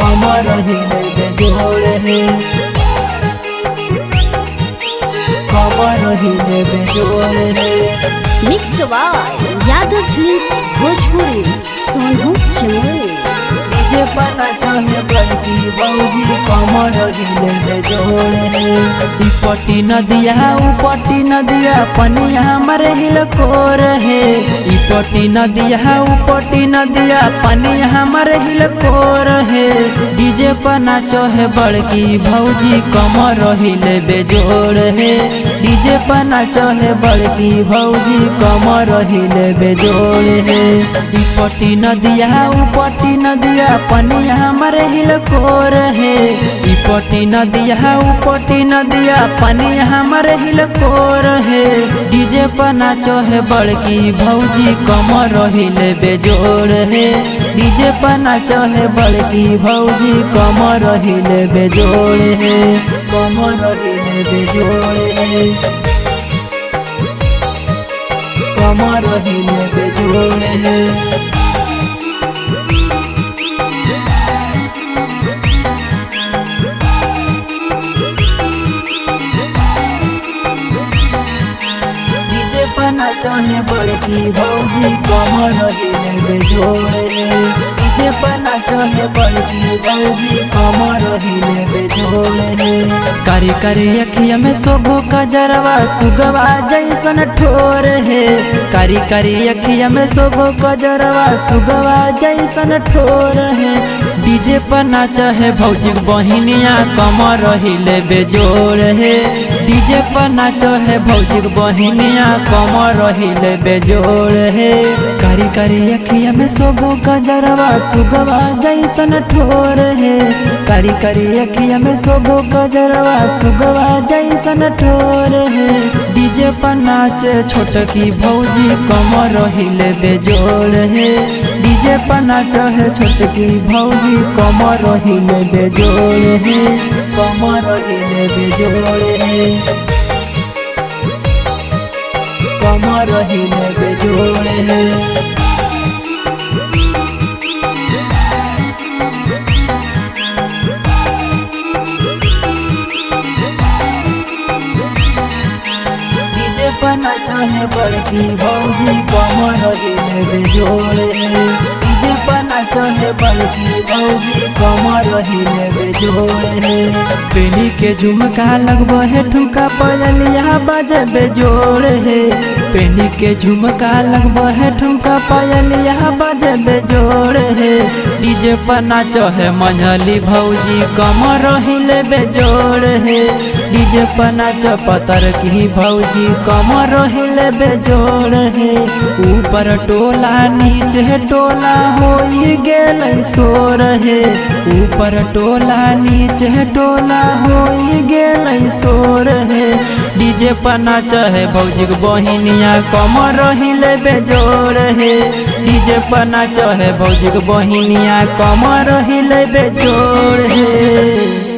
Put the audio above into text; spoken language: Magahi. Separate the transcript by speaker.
Speaker 1: कमर हिले बेजोड़ हे, कमर हिले बेजोड़ हे।
Speaker 2: Mix by Yadav films Bhojpuri, Sonu Jamui.
Speaker 1: DJ पर नाचे बड़की भौजी कमर हिले बेजोड़ हे। इपटी नदिया उपटी नदिया पनिया मर हिल कोर हे। इपटी नदिया उपटी नदिया पनिया मर हिल कोर हे। डीजे पर नाचो है बड़की भौजी कमर हिले बेजोड़ हे। डीजे पर नाचो है बड़की भौजी कमर हिले बेजोड़ हे। इपटी नदिया उपटी नदिया पनिया मर हिल कोर हे। इपटी नदिया उपटी नदिया पनिया मर हिल कोर हे। डीजे पर नाचो है बड़की भौजी कमर हिले बेजोड़ हे। डीजे पर नाचो है बड़की भौजी कमर हिले बेजोड़ हे, कमर हिले बेजोड़ हे, कमर हिले बेजोड़ हे। डीजे पर नाचो है बड़की भौजी कमर हिले बेजोड़ हे। डीजे पर नाचो है बड़की भौजी कमर हिले बेजोड़ हे। कारी कारी अखिया में शोभो कजरवा सुगवा जैसन ठोर हे। कारी कारी अखिया में शोभो कजरवा सुगवा जैसन ठोर हे। डीजे पर नाच है भौजी बहिनिया कमर हिले बेजोड़ हे। डीजे पर नाच है भौजी बहिनिया कमर हिले बेजोड़ हे। कारी कारी अखिया में शोभो कजरवा सुगवा जैसन ठोर हे। कारी कारी अखिया में शोभो कजरवा सुगवा जैसन ठोर हे। डीजे पर नाचे छोटकी भौजी कमर हिले बेजोड़ हे। डीजे पर नाच है छोटकी भौजी कमर हिले बेजोड़ हे, कमर हिले बेजोड़ हे, कमर हिले बेजोड़ हे। डीजे पर नाचो है बड़की भौजी कमर हिले बेजोड़ हे। डीजे पर नाचो है बड़की भौजी कमर हिले बेजोड़ हे। पेनी के झुमका लगबो है ठुमका पायलिया बाजे बेजोड़ हे। पेनी के झुमका लगबो है ठुमका पायलिया बाजे बेजोड़ हे। डीजे पर नाचो है मंझली भौजी कमर हिले बेजोड़ हे। डीजे पर नाचो पतर की भौजी कमर हिले बेजोड़ हे। ऊपर टोला नीचे टोला होई गेल शोर हे। ऊपर टोला नीचे टोला होई गेल शोर हे। डीजे पर नाच है भौजी बहिनिया कमर हिले बेजोड़ हे। डीजे पर नाच है भौजी बहिनिया कमर हिले बेजोड़ हे।